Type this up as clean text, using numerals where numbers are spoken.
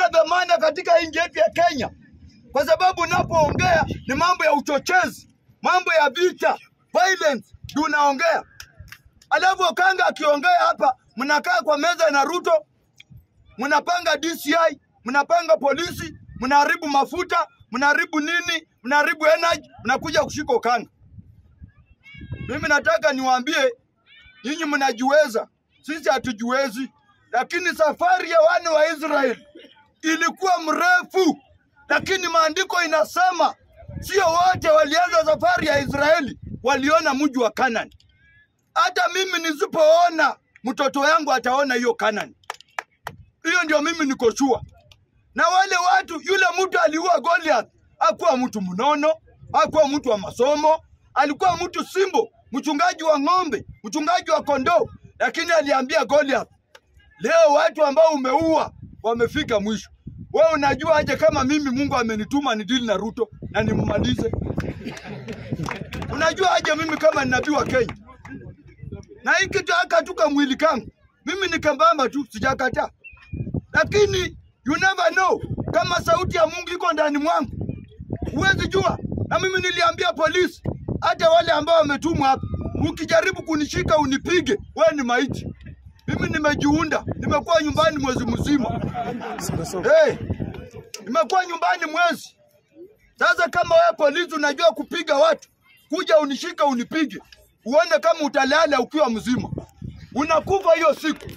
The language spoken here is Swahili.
Hauna dhamana katika nchi yetu ya Kenya, kwa sababu unapoongea ni mambo ya uchochezi, mambo ya vita, violence ndio unaongea. Alafu Okanga akiongea hapa, mnakaa kwa meza na Ruto, mnapanga DCI, mnapanga polisi, mnaharibu mafuta, mnaharibu nini, mnaharibu energy, mnakuja kushika Okanga. Mimi nataka niwaambie nyinyi mnajiweza, sisi hatujiwezi. Lakini safari ya wana wa Israeli ilikuwa mrefu, lakini maandiko inasema sio wote walianza safari ya Israeli waliona mji wa Kanani. Hata mimi nisipoona, mtoto yangu ataona hiyo Kanani. Hiyo ndio mimi niko sure. Na wale watu, yule mtu aliua Goliath hakuwa mtu mnono, hakuwa mtu wa masomo, alikuwa mtu simbo, mchungaji wa ng'ombe, mchungaji wa kondoo, lakini aliambia Goliath, leo watu ambao umeua wamefika mwisho. Wewe unajua aje kama mimi Mungu amenituma nidili na Ruto na nimmalize? Unajua aje mimi kama ni nabii wa Kenya? Na hiki kitu akatuka mwili kangu. Mimi ni kambamba tu, sijakataa. Lakini you never know kama sauti ya Mungu iko ndani mwangu. Huwezi jua. Na mimi niliambia polisi, hata wale ambao wametumwa hapa, ukijaribu kunishika unipige, wewe ni maiti. Mimi nimejiunda, nimekuwa nyumbani mwezi mzima. Hey, nimekuwa nyumbani mwezi. Sasa kama wewe polisi unajua kupiga watu, kuja unishika unipige, uone kama utalala ukiwa mzima. Unakufa hiyo siku.